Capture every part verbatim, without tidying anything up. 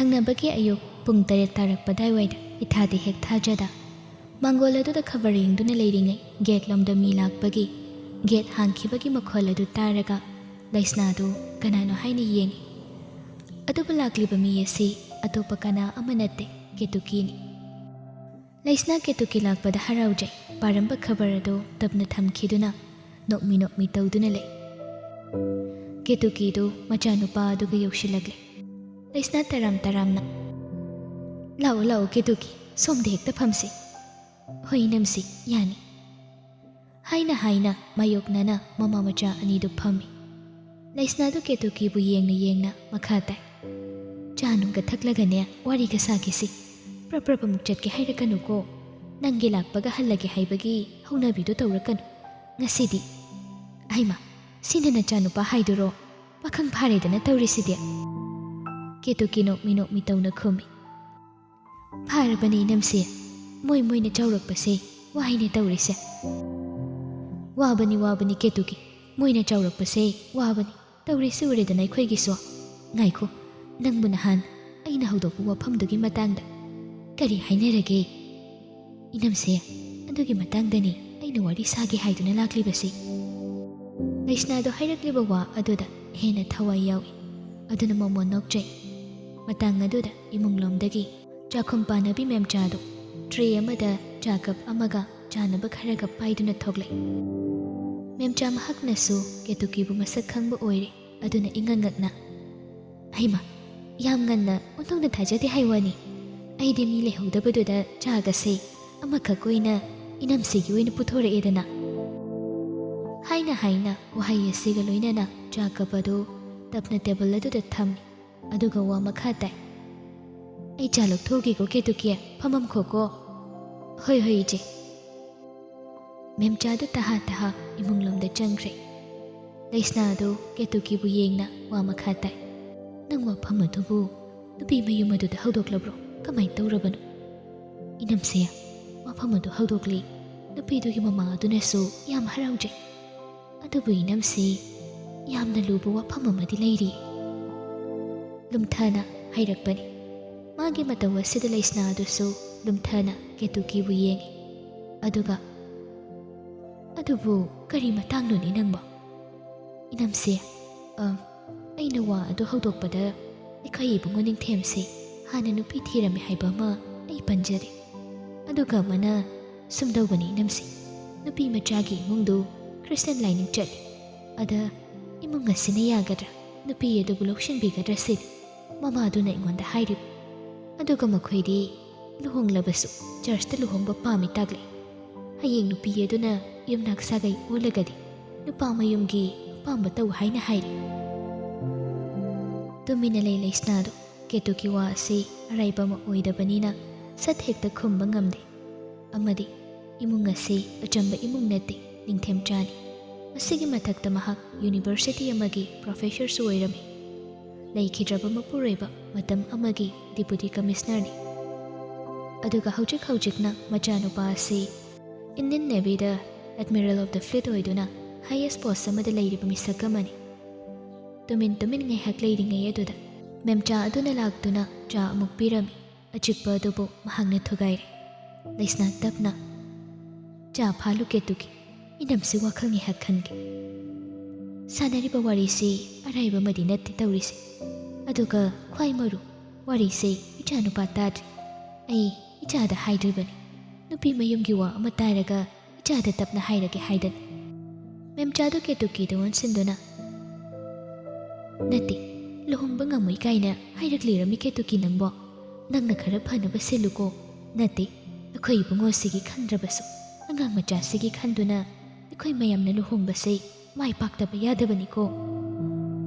ꯊꯪꯅꯕꯒꯤ ꯑꯌꯨꯛ ꯄꯨꯡ ꯇꯔꯦꯠ ꯇꯥꯔꯛꯄ ꯑꯗꯨꯋꯥꯏꯗ ꯏꯊꯥꯗꯤ ꯍꯦꯛ ꯊꯥꯖꯗ ꯃꯥꯡꯒꯣꯜ ꯑꯗꯨꯗ ꯈꯕꯔ ꯌꯦꯡꯗꯨꯅ ꯂꯩꯔꯤꯉꯩ ꯒꯦꯠ ꯂꯣꯝꯗ ꯃꯤ ꯂꯥꯛꯄꯒꯤ, ꯒꯦꯠ ꯍꯥꯡꯈꯤꯕꯒꯤ ꯃꯈꯣꯜ ꯑꯗꯨ ꯇꯥꯔꯒ ꯂꯩꯁꯅꯥꯗꯨ ꯀꯅꯥꯅꯣ ꯍꯥꯏꯅ ꯌꯦꯡꯉꯤ꯫ ꯑꯗꯨꯕꯨ ꯂꯥꯛꯂꯤꯕ ꯃꯤ ꯑꯁꯤ ꯑꯇꯣꯞꯄ ꯀꯅꯥ ꯑꯃ ꯅꯠꯇꯦ, ꯀꯦꯇꯨꯀꯤꯅꯤ꯫ ꯂꯩꯁꯅꯥ ꯀꯦꯇꯨꯀꯤ ꯂꯥꯛꯄꯗ ꯍꯔꯥꯎꯖꯩ꯫ ꯄꯥꯔꯝꯕ ꯈꯕꯔ ꯑꯗꯨ ꯇꯞꯅ ꯊꯝꯈꯤꯗꯨꯅ ꯅꯣꯛꯃꯤ ꯅꯣꯛꯃꯤ ꯇꯧꯗꯨꯅ ꯂꯩ꯫ ꯀꯦꯇꯨꯀꯤꯗꯨ ꯃꯆꯥꯅꯨꯄꯥ ꯑꯗꯨꯒ ꯌꯧꯁꯤꯜꯂꯛꯂꯦ꯫ ꯂꯩꯁꯅꯥ ꯇꯔꯥꯝ ꯇꯔꯥꯝꯅ, "ꯂꯥꯛꯑꯣ, ꯂꯥꯛꯑꯣ ꯀꯦꯇꯨꯀꯤ, ꯁꯣꯝꯗ ꯍꯦꯛꯇ ꯐꯝꯁꯤ꯫ ꯍꯣꯏ ꯏꯅꯝꯁꯤ, ꯌꯥꯅꯤ," ꯍꯥꯏꯅ ꯍꯥꯏꯅ ꯃꯥꯌꯣꯛꯅꯅ ꯃꯃꯥ ꯃꯆꯥ ꯑꯅꯤꯗꯨ ꯐꯝꯃꯤ꯫ ꯂꯩꯁꯅꯥꯗꯨ ꯀꯦꯇꯨꯀꯤꯕꯨ ꯌꯦꯡꯅ ꯌꯦꯡꯅ ꯃꯈꯥ ꯇꯥꯏ, "ꯆꯥ ꯅꯨꯡꯒ ꯊꯛꯂꯒꯅꯦ ꯋꯥꯔꯤꯒ ꯁꯥꯈꯤꯁꯤ꯫ ꯄ꯭ꯔꯞ ꯄ꯭ꯔꯞ ꯑꯃꯨꯛ ꯆꯠꯀꯦ ꯍꯥꯏꯔꯛꯀꯅꯨꯀꯣ꯫ ꯅꯪꯒꯤ ꯂꯥꯛꯄꯒ ꯍꯜꯂꯒꯦ ꯍꯥꯏꯕꯒꯤ ꯍꯧꯅꯕꯤꯗꯨ ꯇꯧꯔꯛꯀꯅꯨ꯫ ꯉꯁꯤꯗꯤ, ꯑꯩꯃ, ꯁꯤꯅ ꯅꯆꯥꯅꯨꯄꯥ ꯍꯥꯏꯗꯨꯔꯣ? ꯄꯥꯈꯪ ꯐꯥꯔꯦꯗꯅ ꯇꯧꯔꯤꯁꯤꯗꯤ?" ꯀꯦꯇꯨꯀꯤ ꯅꯣꯛꯃꯤ ꯅꯣꯛꯃꯤ ꯇꯧꯅ ꯈꯨꯝꯃꯤ꯫ "ꯐꯥꯔꯕꯅꯤ ꯏꯅꯝꯁꯦ, ꯃꯣꯏ ꯃꯣꯏꯅ ꯆꯥꯎꯔꯛꯄꯁꯦ ꯋꯥꯏꯅꯦ ꯇꯧꯔꯤꯁꯦ꯫ ꯋꯥꯕꯅꯤ, ꯋꯥꯕꯅꯤ ꯀꯦꯇꯨꯀꯤ, ꯃꯣꯏꯅ ꯆꯥꯎꯔꯛꯄꯁꯦ ꯋꯥꯕꯅꯤ꯫ ꯇꯧꯔꯤꯁꯤ ꯎꯔꯦꯗꯅ ꯑꯩꯈꯣꯏꯒꯤꯁꯨ꯫ ꯉꯥꯏꯈꯣ, ꯅꯪꯕꯨ ꯅꯍꯥꯟ ꯑꯩꯅ ꯍꯧꯗꯣꯛꯄ ꯋꯥꯐꯝꯗꯨꯒꯤ ꯃꯇꯥꯡꯗ ꯀꯔꯤ ꯍꯥꯏꯅꯔꯒꯦ?" "ꯏꯅꯝꯁꯦ, ꯑꯗꯨꯒꯤ ꯃꯇꯥꯡꯗꯅꯤ ꯑꯩꯅ ꯋꯥꯔꯤ ꯁꯥꯒꯦ ꯍꯥꯏꯗꯨꯅ ꯂꯥꯛꯂꯤꯕꯁꯤ꯫" ꯂꯩꯁꯅꯥꯗꯣ ꯍꯥꯏꯔꯛꯂꯤꯕ ꯋꯥ ꯑꯗꯨꯗ ꯍꯦꯟꯅ ꯊꯋꯥꯏ ꯌꯥꯎꯏ꯫ ꯑꯗꯨꯅ ꯃꯃꯣꯟ ꯅꯣꯛꯆꯩ꯫ ꯃꯇꯥꯡ ꯑꯗꯨꯗ ꯏꯃꯨꯡꯂꯣꯝꯗꯒꯤ ꯆꯥꯛꯈꯨꯝ ꯄꯥꯟꯅꯕꯤ ꯃꯦꯝꯆꯥꯗꯨ ꯇ꯭ꯔꯦ ꯑꯃꯗ ꯆꯥ ꯀꯞ ꯑꯃꯒ ꯆꯥꯅꯕ ꯈꯔꯒ ꯄꯥꯏꯗꯨꯅ ꯊꯣꯛꯂꯛꯏ꯫ ꯃꯦꯝꯆꯥ ꯃꯍꯥꯛꯅꯁꯨ ꯀꯦꯇꯨꯀꯤꯕꯨ ꯃꯁꯛ ꯈꯪꯕ ꯑꯣꯏꯔꯦ꯫ ꯑꯗꯨꯅ ꯏꯉꯛ ꯉꯛꯅ, "ꯍꯩꯃꯥ, ꯌꯥꯝ ꯉꯟꯅ ꯑꯣꯟꯊꯣꯛꯅ ꯊꯥꯖꯗꯦ ꯍꯥꯏ ꯋꯥꯅꯤ꯫ ꯑꯩꯗꯤ ꯃꯤ ꯂꯩꯍꯧꯗꯕꯗꯨꯗ ꯆꯥꯒꯁꯦ ꯑꯃꯈꯛ ꯑꯣꯏꯅ ꯏꯅꯝꯁꯤꯒꯤ ꯑꯣꯏꯅ ꯄꯨꯊꯣꯔꯛꯑꯦꯗꯅ," ꯍꯥꯏꯅ ꯍꯥꯏꯅ ꯋꯥꯍꯩ ꯑꯁꯤꯒ ꯂꯣꯏꯅꯅ ꯆꯥ ꯀꯞ ꯑꯗꯨ ꯇꯞꯅ ꯇꯦꯕꯜ ꯑꯗꯨꯗ ꯊꯝꯃꯤ꯫ ꯑꯗꯨꯒ ꯋꯥ ꯃꯈꯥ ꯇꯥꯏ, "ꯑꯩ ꯆꯥ ꯂꯧꯊꯣꯛꯎꯒꯦꯀꯣ ꯀꯦꯇꯨꯀꯤ, ꯐꯝꯃꯝꯈꯣꯀꯣ꯫" "ꯍꯣꯏ, ꯍꯣꯏ, ꯏꯆꯦ꯫" ꯃꯦꯝꯆꯥꯗꯨ ꯇꯍꯥ ꯇꯍꯥ ꯏꯃꯨꯡꯂꯣꯝꯗ ꯆꯪꯈ꯭ꯔꯦ꯫ ꯂꯩꯁꯅꯥ ꯑꯗꯨ ꯀꯦꯇꯨꯀꯤꯕꯨ ꯌꯦꯡꯅ ꯋꯥ ꯃꯈꯥ ꯇꯥꯏ, "ꯅꯪ ꯋꯥꯐꯝ ꯑꯗꯨꯕꯨ ꯅꯨꯄꯤ ꯃꯌꯨꯝ ꯑꯗꯨꯗ ꯍꯧꯗꯣꯛꯂꯕ꯭ꯔꯣ? ꯀꯃꯥꯏꯅ ꯇꯧꯔꯕꯅꯣ?" "ꯏꯅꯝꯁꯦ, ꯋꯥꯐꯝ ꯑꯗꯨ ꯍꯧꯗꯣꯛꯂꯦ꯫ ꯅꯨꯄꯤꯗꯨꯒꯤ ꯃꯃꯥ ꯑꯗꯨꯅꯁꯨ ꯌꯥꯝ ꯍꯔꯥꯎꯖꯩ꯫ ꯑꯗꯨꯕꯨ ꯏꯅꯝꯁꯦ, ꯌꯥꯝꯅ ꯂꯨꯕ ꯋꯥꯐꯝ ꯑꯃꯗꯤ ꯂꯩꯔꯤ꯫" ꯂꯨꯝꯊꯅ ꯍꯥꯏꯔꯛꯄꯅꯤ꯫ ꯃꯥꯒꯤ ꯃꯇꯧ ꯑꯁꯤꯗ ꯂꯩꯁꯅꯥ ꯑꯗꯨꯁꯨ ꯂꯨꯝꯊꯅ ꯀꯦꯇꯨꯀꯤꯕꯨ ꯌꯦꯡꯉꯤ꯫ ꯑꯗꯨꯒ, "ꯑꯗꯨꯕꯨ ꯀꯔꯤ ꯃꯇꯥꯡꯅꯣꯅꯦ ꯅꯪꯕꯣ?" "ꯏꯅꯝꯁꯦ, ꯑ, ꯑꯩꯅ ꯋꯥ ꯑꯗꯨ ꯍꯧꯗꯣꯛꯄꯗ ꯑꯩꯈꯣꯏ ꯏꯕꯨꯡꯉꯣ ꯅꯤꯡꯊꯦꯝꯁꯦ ꯍꯥꯟꯅ ꯅꯨꯄꯤ ꯊꯤꯔꯝꯃꯦ ꯍꯥꯏꯕ ꯑꯃ ꯑꯩ ꯄꯟꯖꯔꯦ꯫ ꯑꯗꯨꯒ ꯑꯃꯅ ꯁꯨꯝꯗꯧꯕꯅꯤ ꯏꯅꯝꯁꯦ, ꯅꯨꯄꯤ ꯃꯆꯥꯒꯤ ꯏꯃꯨꯡꯗꯨ ꯈ꯭ꯔꯤꯁꯇꯤꯌꯥꯟ ꯂꯥꯏꯅꯤꯡ ꯆꯠꯂꯤ꯫ ꯑꯗ ꯏꯃꯨꯡ ꯑꯁꯤꯅ ꯌꯥꯒꯗ꯭ꯔꯥ, ꯅꯨꯄꯤ ꯑꯗꯨꯕꯨ ꯂꯧꯁꯤꯟꯕꯤꯒꯗ꯭ꯔꯥ ꯁꯤꯅꯤ ꯃꯃꯥꯗꯨꯅ ꯑꯩꯉꯣꯟꯗ ꯍꯥꯏꯔꯤꯕ꯫ ꯑꯗꯨꯒ ꯃꯈꯣꯏꯗꯤ ꯂꯨꯍꯣꯡꯂꯕꯁꯨ ꯆꯔꯆꯇ ꯂꯨꯍꯣꯡꯕ ꯄꯥꯝꯃꯤ ꯇꯥꯛꯂꯤ꯫ ꯍꯌꯦꯡ ꯅꯨꯄꯤ ꯑꯗꯨꯅ ꯌꯨꯝꯅꯥꯛ ꯁꯥꯒꯩ ꯑꯣꯜꯂꯒꯗꯤ ꯅꯨꯄꯥ ꯃꯌꯨꯝꯒꯤ ꯑꯄꯥꯝꯕ ꯇꯧ ꯍꯥꯏꯅ ꯍꯥꯏꯔꯤ꯫" ꯇꯨꯃꯤꯟꯅ ꯂꯩ ꯂꯩꯁꯅꯥꯗꯨ꯫ ꯀꯦꯇꯨꯀꯤ ꯋꯥ ꯑꯁꯤ ꯑꯔꯥꯏꯕ ꯑꯃ ꯑꯣꯏꯗꯕꯅꯤꯅ ꯁꯠ ꯍꯦꯛꯇ ꯈꯨꯝꯕ ꯉꯝꯗꯦ꯫ ꯑꯃꯗꯤ ꯏꯃꯨꯡ ꯑꯁꯤ ꯑꯆꯝꯕ ꯏꯃꯨꯡ ꯅꯠꯇꯦ, ꯅꯤꯡꯊꯦꯝꯆꯥꯅꯤ꯫ ꯃꯁꯤꯒꯤ ꯃꯊꯛꯇ ꯃꯍꯥꯛ ꯌꯨꯅꯤꯚꯔꯁꯤꯇꯤ ꯑꯃꯒꯤ ꯄ꯭ꯔꯣꯐꯦꯁꯔꯁꯨ ꯑꯣꯏꯔꯝꯃꯤ꯫ ꯂꯩꯈꯤꯗ꯭ꯔꯕ ꯃꯄꯨꯔꯣꯏꯕ ꯃꯇꯝ ꯑꯃꯒꯤ ꯗꯤꯄꯨꯇꯤ ꯀꯃꯤꯁꯅꯔꯅꯤ꯫ ꯑꯗꯨꯒ ꯍꯧꯖꯤꯛ ꯍꯧꯖꯤꯛꯅ ꯃꯆꯥꯅꯨꯄꯥ ꯑꯁꯤ ꯏꯟꯗꯤꯌꯟ ꯅꯦꯚꯤꯗ ꯑꯦꯗꯃꯤꯔꯦꯜ ꯑꯣꯐ ꯗ ꯐ꯭ꯂꯤꯠ ꯑꯣꯏꯗꯨꯅ ꯍꯥꯏꯌꯦꯁ ꯄꯣꯁ ꯑꯃꯗ ꯂꯩꯔꯤꯕ ꯃꯤꯁꯛ ꯑꯃꯅꯤ꯫ ꯇꯨꯃꯤꯟ ꯇꯨꯃꯤꯟ ꯉꯥꯏꯍꯥꯛ ꯂꯩꯔꯤꯉꯩ ꯑꯗꯨꯗ ꯃꯦꯝꯆꯥ ꯑꯗꯨꯅ ꯂꯥꯛꯇꯨꯅ ꯆꯥ ꯑꯃꯨꯛ ꯄꯤꯔꯝꯃꯤ꯫ ꯑꯆꯤꯛꯄ ꯑꯗꯨꯕꯨ ꯃꯍꯥꯛꯅ ꯊꯨꯒꯥꯏꯔꯦ꯫ ꯂꯩꯁꯅꯥ ꯇꯞꯅ, "ꯆꯥ ꯐꯥꯜꯂꯨ ꯀꯦꯇꯨꯀꯤ, ꯏꯅꯝꯁꯤ ꯋꯥꯈꯜ ꯉꯥꯏꯍꯥꯛ ꯈꯟꯒꯦ꯫ ꯁꯥꯟꯅꯔꯤꯕ ꯋꯥꯔꯤꯁꯤ ꯑꯔꯥꯏꯕ ꯑꯃꯗꯤ ꯅꯠꯇꯦ ꯇꯧꯔꯤꯁꯦ꯫ ꯑꯗꯨꯒ ꯈ꯭ꯋꯥꯏ ꯃꯔꯨ, ꯋꯥꯔꯤꯁꯦ ꯏꯆꯥꯅꯨꯄꯥ ꯇꯥꯗ꯭ꯔꯤ꯫ ꯑꯩ ꯏꯆꯥꯗ ꯍꯥꯏꯗ꯭ꯔꯤꯕꯅꯤ꯫ ꯅꯨꯄꯤ ꯃꯌꯨꯝꯒꯤ ꯋꯥ ꯑꯃ ꯇꯥꯔꯒ ꯏꯆꯥꯗ ꯇꯞꯅ ꯍꯥꯏꯔꯒꯦ" ꯍꯥꯏꯗꯅ꯫ ꯃꯦꯝꯆꯥꯗꯨ ꯀꯦꯇꯨꯀꯤꯗ ꯑꯣꯟꯁꯤꯟꯗꯨꯅ, "ꯅꯠꯇꯦ, ꯂꯨꯍꯣꯡꯕ ꯉꯝꯃꯣꯏ ꯀꯥꯏꯅ ꯍꯥꯏꯔꯛꯂꯤꯔꯃꯤ ꯀꯦꯇꯨꯀꯤ ꯅꯪꯕꯣ? ꯅꯪꯅ ꯈꯔ ꯐꯅꯕ ꯁꯤꯜꯂꯨꯀꯣ꯫ ꯅꯠꯇꯦ, ꯑꯩꯈꯣꯏ ꯏꯕꯨꯡꯉꯣꯁꯤꯒꯤ ꯈꯟꯗ꯭ꯔꯕꯁꯨ ꯑꯉꯥꯡ ꯃꯆꯥꯁꯤꯒꯤ ꯈꯟꯗꯨꯅ ꯑꯩꯈꯣꯏ ꯃꯌꯥꯝꯅ ꯂꯨꯍꯣꯡꯕꯁꯦ ꯃꯥꯏ ꯄꯥꯛꯇꯕ ꯌꯥꯗꯕꯅꯤꯀꯣ꯫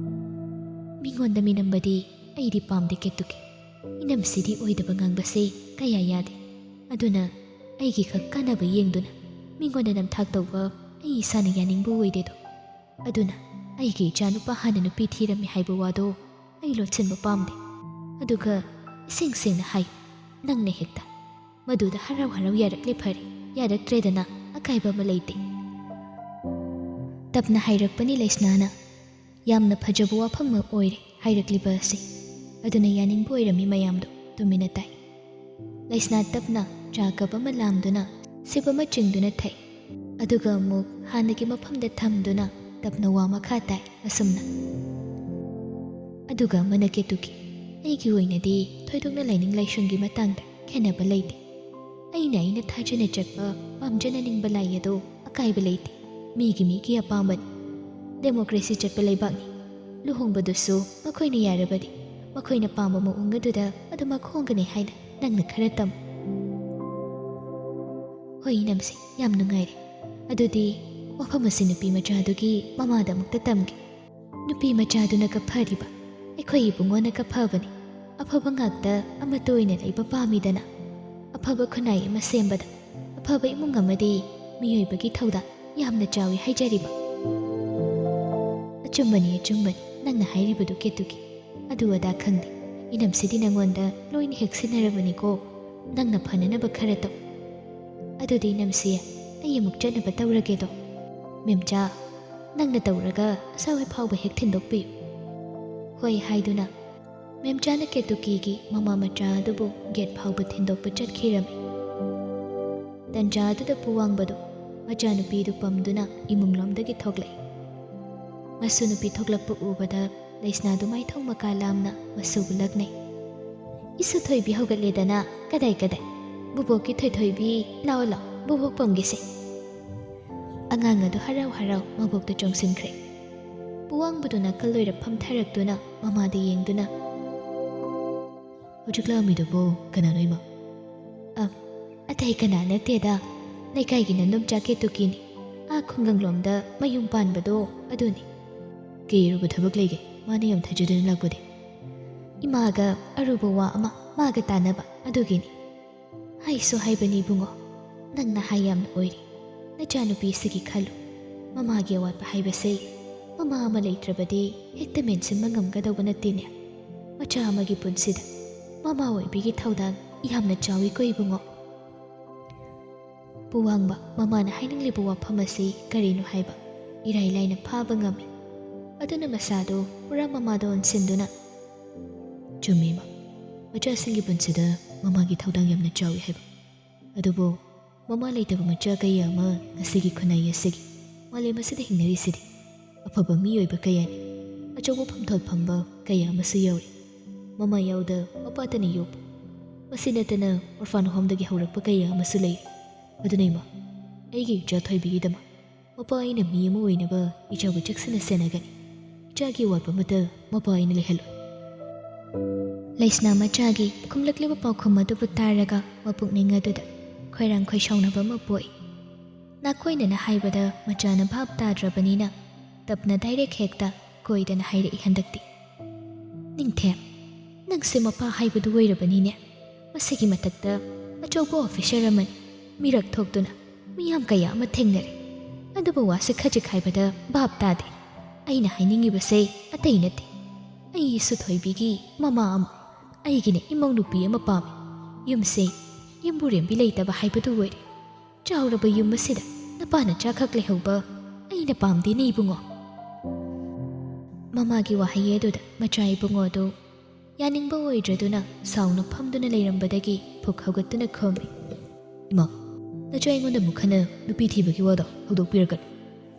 ꯃꯤꯉꯣꯟꯗ ꯃꯤꯅꯝꯕꯗꯤ ꯑꯩꯗꯤ ꯄꯥꯝꯗꯦ ꯀꯦꯇꯨꯀꯤ꯫ ꯏꯅꯝꯁꯤꯗꯤ ꯑꯣꯏꯗꯕ ꯉꯥꯡꯕꯁꯦ ꯀꯌꯥ ꯌꯥꯗꯦ꯫ ꯑꯗꯨꯅ ꯑꯩꯒꯤ ꯈꯛ ꯀꯥꯟꯅꯕ ꯌꯦꯡꯗꯨꯅ ꯃꯤꯉꯣꯟꯗ ꯅꯝꯊꯥꯛ ꯇꯧꯕ ꯑꯩ ꯏꯁꯥꯅ ꯌꯥꯅꯤꯡꯕ ꯑꯣꯏꯗꯦꯗꯣ꯫ ꯑꯗꯨꯅ ꯑꯩꯒꯤ ꯏꯆꯥꯅꯨꯄꯥ ꯍꯥꯟꯅ ꯅꯨꯄꯤ ꯊꯤꯔꯝꯃꯤ ꯍꯥꯏꯕ ꯋꯥꯗꯣ ꯑꯩ ꯂꯣꯠꯁꯤꯟꯕ ꯄꯥꯝꯗꯦ꯫ ꯑꯗꯨꯒ ꯏꯁꯦꯡ ꯁꯦꯡꯅ ꯍꯥꯏ, ꯅꯪꯅ ꯍꯦꯛꯇ ꯃꯗꯨꯗ ꯍꯔꯥꯎ ꯍꯔꯥꯎ ꯌꯥꯔꯛꯂꯦ ꯐꯔꯦ, ꯌꯥꯔꯛꯇ꯭ꯔꯦꯗꯅ ꯑꯀꯥꯏꯕ ꯑꯃ ꯂꯩꯇꯦ꯫" ꯇꯞꯅ ꯍꯥꯏꯔꯛꯄꯅꯤ ꯂꯩꯁꯅꯥꯅ꯫ ꯌꯥꯝꯅ ꯐꯖꯕ ꯋꯥꯐꯝ ꯑꯃ ꯑꯣꯏꯔꯦ ꯍꯥꯏꯔꯛꯂꯤꯕ ꯑꯁꯤ꯫ ꯑꯗꯨꯅ ꯌꯥꯅꯤꯡꯕ ꯑꯣꯏꯔꯝꯃꯤ ꯃꯌꯥꯝꯗꯣ꯫ ꯇꯨꯃꯤꯟꯅ ꯇꯥꯏ꯫ ꯂꯩꯁꯅꯥ ꯇꯞꯅ ꯆꯥ ꯀꯞ ꯑꯃ ꯂꯥꯝꯗꯨꯅ ꯁꯤꯞ ꯑꯃ ꯆꯤꯡꯗꯨꯅ ꯊꯛꯏ꯫ ꯑꯗꯨꯒ ꯑꯃꯨꯛ ꯍꯥꯟꯅꯒꯤ ꯃꯐꯝꯗ ꯊꯝꯗꯨꯅ ꯇꯞꯅ ꯋꯥ ꯃꯈꯥ ꯇꯥꯏ ꯑꯁꯨꯝꯅ꯫ ꯑꯗꯨꯒ ꯑꯃꯅ ꯀꯦꯇꯨꯀꯤ꯫ ꯑꯩꯒꯤ ꯑꯣꯏꯅꯗꯤ ꯊꯣꯏꯗꯣꯛꯅ ꯂꯥꯏꯅꯤꯡ ꯂꯥꯏꯁꯣꯟꯒꯤ ꯃꯇꯥꯡꯗ ꯈꯦꯠꯅꯕ ꯂꯩꯇꯦ꯫ ꯑꯩꯅ ꯑꯩꯅ ꯊꯥꯖꯅ ꯆꯠꯄ, ꯄꯥꯝꯖꯅ ꯅꯤꯡꯕ ꯂꯥꯏ ꯑꯗꯣ ꯑꯀꯥꯏꯕ ꯂꯩꯇꯦ꯫ ꯃꯤꯒꯤ ꯃꯤꯒꯤ ꯑꯄꯥꯝꯕꯅꯤ꯫ ꯗꯦꯃꯣꯀ꯭ꯔꯦꯁꯤ ꯆꯠꯄ ꯂꯩꯕꯥꯛꯅꯤ꯫ ꯂꯨꯍꯣꯡꯕꯗꯨꯁꯨ ꯃꯈꯣꯏꯅ ꯌꯥꯔꯕꯗꯤ ꯃꯈꯣꯏꯅ ꯄꯥꯝꯕ ꯃꯑꯣꯡ ꯑꯗꯨꯗ ꯑꯗꯨꯃꯛ ꯍꯣꯡꯒꯅꯤ ꯍꯥꯏꯅ ꯅꯪꯅ ꯈꯔ ꯇꯝꯃꯨ꯫ ꯍꯣꯏ ꯏꯅꯝꯁꯦ, ꯌꯥꯝ ꯅꯨꯡꯉꯥꯏꯔꯦ꯫ ꯑꯗꯨꯗꯤ ꯋꯥꯐꯝ ꯑꯁꯤ ꯅꯨꯄꯤ ꯃꯆꯥꯗꯨꯒꯤ ꯃꯃꯥꯗ ꯑꯃꯨꯛꯇ ꯇꯝꯒꯦ꯫ ꯅꯨꯄꯤ ꯃꯆꯥꯗꯨꯅ ꯀꯞꯐꯔꯤꯕ ꯑꯩꯈꯣꯏ ꯏꯕꯨꯡꯉꯣꯅ ꯀꯞꯐꯕꯅꯤ꯫ ꯑꯐꯕ ꯉꯥꯛꯇ ꯑꯃꯠꯇ ꯑꯣꯏꯅ ꯂꯩꯕ ꯄꯥꯝꯃꯤꯗꯅ꯫ ꯑꯐꯕ ꯈꯨꯟꯅꯥꯏ ꯑꯃ ꯁꯦꯝꯕꯗ ꯑꯐꯕ ꯏꯃꯨꯡ ꯑꯃꯗꯤ ꯃꯤꯑꯣꯏꯕꯒꯤ ꯊꯧꯗꯥꯡ ꯌꯥꯝꯅ ꯆꯥꯎꯏ ꯍꯥꯏꯖꯔꯤꯕ꯫ ꯑꯆꯨꯝꯕꯅꯤ, ꯑꯆꯨꯝꯕꯅꯤ ꯅꯪꯅ ꯍꯥꯏꯔꯤꯕꯗꯨ ꯀꯦꯇꯨꯀꯤ꯫ ꯑꯗꯨ ꯑꯗꯥ ꯈꯪꯗꯦ꯫ ꯏꯅꯝꯁꯤꯗꯤ ꯅꯪꯉꯣꯟꯗ ꯂꯣꯏꯅ ꯍꯦꯛ ꯁꯤꯟꯅꯔꯕꯅꯤꯀꯣ꯫ ꯅꯪꯅ ꯐꯅꯅꯕ ꯈꯔ ꯇꯧ꯫ ꯑꯗꯨꯗꯤ ꯏꯅꯝꯁꯤ, ꯑꯩ ꯑꯃꯨꯛ ꯆꯠꯅꯕ ꯇꯧꯔꯒꯦꯗꯣ꯫ ꯃꯦꯝꯆꯥ, ꯅꯪꯅ ꯇꯧꯔꯒ ꯑꯁꯥꯎ ꯐꯥꯎꯕ ꯍꯦꯛ ꯊꯤꯟꯗꯣꯛꯄꯤꯌꯨ꯫ ꯍꯣꯏ ꯍꯥꯏꯗꯨꯅ ꯃꯦꯝꯆꯥꯅ ꯀꯦꯇꯨꯀꯤꯒꯤ ꯃꯃꯥ ꯃꯆꯥ ꯑꯗꯨꯕꯨ ꯒꯦꯠ ꯐꯥꯎꯕ ꯊꯤꯟꯗꯣꯛꯄ ꯆꯠꯈꯤꯔꯝꯃꯤ꯫ ꯇꯟꯖꯥ ꯑꯗꯨꯗ ꯄꯨꯋꯥꯡꯕꯗꯨ ꯃꯆꯥꯅꯨꯄꯤꯗꯨ ꯄꯝꯗꯨꯅ ꯏꯃꯨꯡꯂꯣꯝꯗꯒꯤ ꯊꯣꯛꯂꯛꯏ꯫ ꯃꯁꯨ ꯅꯨꯄꯤ ꯊꯣꯛꯂꯛꯄ ꯎꯕꯗ ꯂꯩꯁꯅꯥꯗꯨ ꯃꯥꯏꯊꯣꯡ ꯃꯀꯥ ꯂꯥꯝꯅ ꯃꯁꯨꯕꯨ ꯂꯛꯅꯩ꯫ "ꯏꯁꯨ ꯊꯣꯏꯕꯤ ꯍꯧꯒꯠꯂꯦꯗꯅ, ꯀꯗꯥꯏ ꯀꯗꯥꯏ? ꯕꯨꯕꯣꯛꯀꯤ ꯊꯣꯏꯊꯣꯏꯕꯤ, ꯂꯥꯛꯑꯣ ꯂꯥꯛꯑꯣ, ꯕꯨꯕꯣꯛ ꯄꯝꯒꯦꯁꯦ꯫" ꯑꯉꯥꯡ ꯑꯗꯨ ꯍꯔꯥꯎ ꯍꯔꯥꯎ ꯃꯕꯣꯛꯇ ꯆꯣꯡꯁꯤꯟꯈ꯭ꯔꯦ꯫ ꯄꯨꯋꯥꯡꯕꯗꯨ ꯅꯥꯀꯜ ꯑꯣꯏꯔ ꯐꯝꯊꯔꯛꯇꯨꯅ ꯃꯃꯥꯗ ꯌꯦꯡꯗꯨꯅ, "ꯍꯧꯖꯤꯛ ꯂꯥꯛꯑꯝꯃꯤꯗꯨꯕꯨ ꯀꯅꯥꯅꯣ ꯏꯃꯥ?" "ꯑ, ꯑꯇꯩ ꯀꯅꯥ ꯅꯠꯇꯦꯗ, ꯂꯩꯀꯥꯏꯒꯤ ꯅꯅꯣꯝꯆꯥ ꯀꯦꯇꯨꯀꯤꯅꯤ꯫ ꯑꯥ ꯈꯨꯡꯒꯪꯂꯣꯝꯗ ꯃꯌꯨꯝ ꯄꯥꯟꯕꯗꯣ ꯑꯗꯨꯅꯤ꯫" "ꯀꯩ ꯑꯔꯨꯕ ꯊꯕꯛ ꯂꯩꯒꯦ ꯃꯥꯅ ꯌꯥꯝ ꯊꯥꯖꯗꯅ ꯂꯥꯛꯄꯗꯤ?" "ꯏꯃꯥꯒ ꯑꯔꯨꯕ ꯋꯥ ꯑꯃ ꯃꯥꯒ ꯇꯥꯟꯅꯕ ꯑꯗꯨꯒꯤꯅꯤ꯫" "ꯍꯥꯏꯁꯨ ꯍꯥꯏꯕꯅꯤ ꯏꯕꯨꯡꯉꯣ, ꯅꯪ ꯅꯍꯥ ꯌꯥꯝꯅ ꯑꯣꯏꯔꯤ꯫ ꯅꯆꯥꯅꯨꯄꯤꯁꯤꯒꯤ ꯈꯜꯂꯨ꯫ ꯃꯃꯥꯒꯤ ꯑꯋꯥꯠꯄ ꯍꯥꯏꯕꯁꯦ, ꯃꯃꯥ ꯑꯃ ꯂꯩꯇ꯭ꯔꯕꯗꯤ ꯍꯦꯛꯇ ꯃꯦꯟꯁꯤꯟꯕ ꯉꯝꯒꯗꯧꯕ ꯅꯠꯇꯦꯅꯦ꯫ ꯃꯆꯥ ꯑꯃꯒꯤ ꯄꯨꯟꯁꯤꯗ ꯃꯃꯥ ꯑꯣꯏꯕꯤꯒꯤ ꯊꯧꯗꯥꯡ ꯌꯥꯝꯅ ꯆꯥꯎꯏꯀꯣ ꯏꯕꯨꯡꯉꯣ꯫" ꯄꯨꯋꯥꯡꯕ ꯃꯃꯥꯅ ꯍꯥꯏꯅꯤꯡꯂꯤꯕ ꯋꯥꯐꯝ ꯑꯁꯤ ꯀꯔꯤꯅꯣ ꯍꯥꯏꯕ ꯏꯔꯥꯏ ꯂꯥꯏꯅ ꯐꯥꯕ ꯉꯝꯃꯤ꯫ ꯑꯗꯨꯅ ꯃꯁꯥꯗꯨ ꯄꯨꯔꯥ ꯃꯃꯥꯗ ꯑꯣꯟꯁꯤꯟꯗꯨꯅ, "ꯆꯨꯝꯃꯤ ꯏꯃꯥ, ꯃꯆꯥꯁꯤꯡꯒꯤ ꯄꯨꯟꯁꯤꯗ ꯃꯃꯥꯒꯤ ꯊꯧꯗꯥꯡ ꯌꯥꯝꯅ ꯆꯥꯎꯏ ꯍꯥꯏꯕ꯫ ꯑꯗꯨꯕꯨ ꯃꯃꯥ ꯂꯩꯇꯕ ꯃꯆꯥ ꯀꯌꯥ ꯑꯃ ꯉꯁꯤꯒꯤ ꯈꯨꯟꯅꯥꯏ ꯑꯁꯤꯒꯤ ꯃꯥꯂꯦꯝ ꯑꯁꯤꯗ ꯍꯤꯡꯅꯔꯤꯁꯤꯗꯤ ꯑꯐꯕ ꯃꯤꯑꯣꯏꯕ ꯀꯌꯥꯅꯤ꯫ ꯑꯆꯧꯕ ꯐꯝꯊꯣꯜ ꯐꯝꯕ ꯀꯌꯥ ꯑꯃꯁꯨ ꯌꯥꯎꯔꯤ꯫ ꯃꯃꯥ ꯌꯥꯎꯗ ꯃꯄꯥꯇꯅ ꯌꯣꯛꯄ꯫ ꯃꯁꯤ ꯅꯠꯇꯅ orphan homeꯗꯒꯤ ꯍꯧꯔꯛꯄ ꯀꯌꯥ ꯑꯃꯁꯨ ꯂꯩꯔꯤ꯫ ꯑꯗꯨꯅ ꯏꯃꯥ, ꯑꯩꯒꯤ ꯏꯆꯥ ꯊꯣꯏꯕꯤꯒꯤꯗꯃꯛ ꯃꯄꯥ ꯑꯩꯅ ꯃꯤ ꯑꯃ ꯑꯣꯏꯅꯕ ꯏꯆꯥꯕꯨ ꯆꯦꯛꯁꯤꯟꯅ ꯁꯦꯟꯅꯒꯅꯤ꯫ ꯏꯆꯥꯒꯤ ꯑꯋꯥꯠꯄ ꯑꯃꯠꯇ ꯃꯄꯥ ꯑꯩꯅ ꯂꯩꯍꯜꯂꯣꯏ꯫ ꯂꯩꯁꯅꯥ ꯃꯆꯥꯒꯤ ꯈꯨꯝꯂꯛꯂꯤꯕ ꯄꯥꯎꯈꯨꯝ ꯑꯗꯨꯕꯨ ꯇꯥꯔꯒ ꯃꯄꯨꯛꯅꯤꯡ ꯑꯗꯨꯗ ꯈꯣꯏꯔꯥꯡ ꯈꯣꯏꯁꯥꯎꯅꯕ ꯑꯃ ꯄꯣꯛꯏ꯫ ꯅꯥꯈꯣꯏꯅꯅ ꯍꯥꯏꯕꯗ ꯃꯆꯥꯅ ꯚꯥꯞ ꯇꯥꯗ꯭ꯔꯕꯅꯤꯅ ꯇꯞꯅ direct ꯍꯦꯛꯇ ꯀꯣꯏꯗꯅ ꯍꯥꯏꯔꯛꯏ ꯍꯟꯗꯛꯇꯤ꯫ "ꯅꯤꯡꯊꯦꯝ, ꯅꯪꯁꯦ ꯃꯄꯥ ꯍꯥꯏꯕꯗꯨ ꯑꯣꯏꯔꯕꯅꯤꯅꯦ꯫ ꯃꯁꯤꯒꯤ ꯃꯊꯛꯇ ꯑꯆꯧꯕ officer ꯑꯃꯅꯤ, ꯃꯤꯔꯛ ꯊꯣꯛꯇꯨꯅ ꯃꯤꯌꯥꯝ ꯀꯌꯥ ꯑꯃ ꯊꯦꯡꯅꯔꯦ꯫ ꯑꯗꯨꯕꯨ ꯋꯥꯁꯦ ꯈꯖꯤꯛ ꯍꯥꯏꯕꯗ ꯚꯥꯞ ꯇꯥꯗꯦ꯫ ꯑꯩꯅ ꯍꯥꯏꯅꯤꯡꯉꯤꯕꯁꯦ ꯑꯇꯩ ꯅꯠꯇꯦ꯫ ꯑꯩꯁꯨ ꯊꯣꯏꯕꯤꯒꯤ ꯃꯃꯥ ꯑꯃ, ꯑꯩꯒꯤꯅ ꯏꯃꯧ ꯅꯨꯄꯤ ꯑꯃ ꯄꯥꯝꯃꯤ꯫ ꯌꯨꯝꯁꯦ ꯌꯨꯝꯕꯨꯔꯦꯝꯕꯤ ꯂꯩꯇꯕ ꯍꯥꯏꯕꯗꯨ ꯑꯣꯏꯔꯦ꯫ ꯆꯥꯎꯔꯕ ꯌꯨꯝ ꯑꯁꯤꯗ ꯅꯄꯥ ꯅꯆꯥꯈꯛ ꯂꯩꯍꯧꯕ ꯑꯩꯅ ꯄꯥꯝꯗꯦꯅꯦ ꯏꯕꯨꯡꯉꯣ꯫" ꯃꯃꯥꯒꯤ ꯋꯥꯍꯩ ꯑꯗꯨꯗ ꯃꯆꯥ ꯏꯕꯨꯡꯉꯣ ꯑꯗꯨ ꯌꯥꯅꯤꯡꯕ ꯑꯣꯏꯗ꯭ꯔꯗꯨꯅ ꯁꯥꯎꯅ ꯐꯝꯗꯨꯅ ꯂꯩꯔꯝꯕꯗꯒꯤ ꯐꯨꯛ ꯍꯧꯒꯠꯇꯨꯅ ꯈꯨꯝꯃꯤ꯫ "ꯏꯃꯥ, ꯅꯆꯥ ꯑꯩꯉꯣꯟꯗ ꯑꯃꯨꯛ ꯍꯟꯅ ꯅꯨꯄꯤ ꯊꯤꯕꯒꯤ ꯋꯥꯗꯣ ꯍꯧꯗꯣꯛꯄꯤꯔꯛꯀꯅꯨ꯫